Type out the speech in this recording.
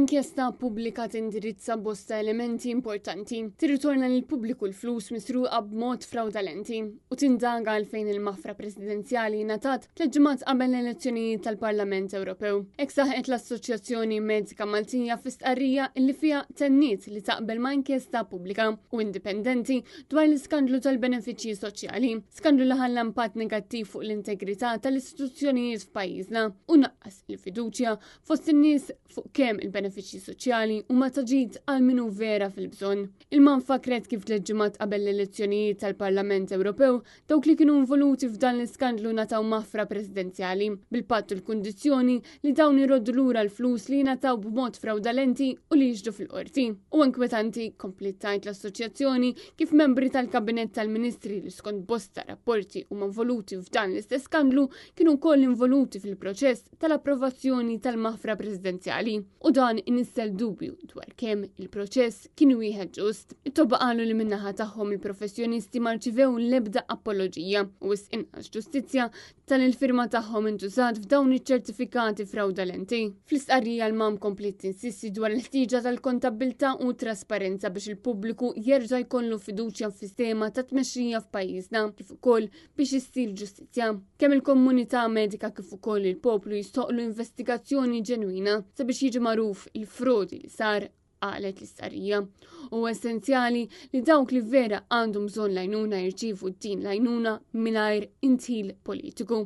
Inkjesta pubblika tindirizza bosta elementi importanti, tirritorna lill-pubbliku l-flus misruqa b'mod frawdalenti u tindaga għalfejn il-maħfra presidenzjali ngħatat tliet ġimgħat qabel l-elezzjonijiet tal-Parlament Ewropew. Hekk saħqet l-Assoċjazzjoni Medika Maltija fi stqarrija li fiha tenniet li taqbel ma' inkjesta pubblika u indipendenti dwar l-iskandlu tal-benefiċċji soċjali, skandlu li ħalla impatt negattiv fuq l-integrità tal-istituzzjonijiet f'pajjiżna u naqqas il-fiduċja fost in-nies fuq kemm il-benefiċċji soċjali huma ta' ġid għal min hu vera fil-bżonn. Il-MAM fakret kif tliet ġimgħat qabel l-elezzjonijiet tal-Parlament Ewropew, dawk li kienu involuti f'dan l-iskandlu ngħataw maħfra presidenzjali, bil-patt u l-kundizzjoni li dawn iroddu lura l-flus li ngħataw b'mod frawdalenti u li jixhdu fil-qorti. Huwa inkwetanti, kompliet tgħid l-assoċjazzjoni, kif membri tal-Kabinett tal-Ministri li skont bosta rapporti huma involuti f'dan l-istess skandlu kienu wkoll involuti fil-proċess tal-approvazzjoni tal-maħfra presidenzjali u dan inissel dubju dwar kemm il-proċess kien wieħed ġust. It-tobba qalu li min-naħa tagħhom il-professjonisti ma rċivew l-ebda apoloġija u wisq inqas ġustizzja tal il-firma tagħhom intużat f'dawn iċ-ċertifikati fraudalenti. Fl-istqarrija l-MAM kompliet tinsisti dwar il-ħtieġa tal-kontabbiltà u trasparenza biex il-pubbliku jerġa' jkollu fiduċja f'sistema ta' tmexxija f'pajjiżna kif ukoll biex issir ġustizzja. Kemm il-komunità medika kif ukoll il-poplu jistoqlu investigazzjoni ġenwina sabiex jiġi magħruf il-frodi li sar qalet l-istqarrija. U essenzjali li dawk li vera għandhom bżonn l-għajnuna jirċievu din l-għajnuna mingħajr indħil politiku.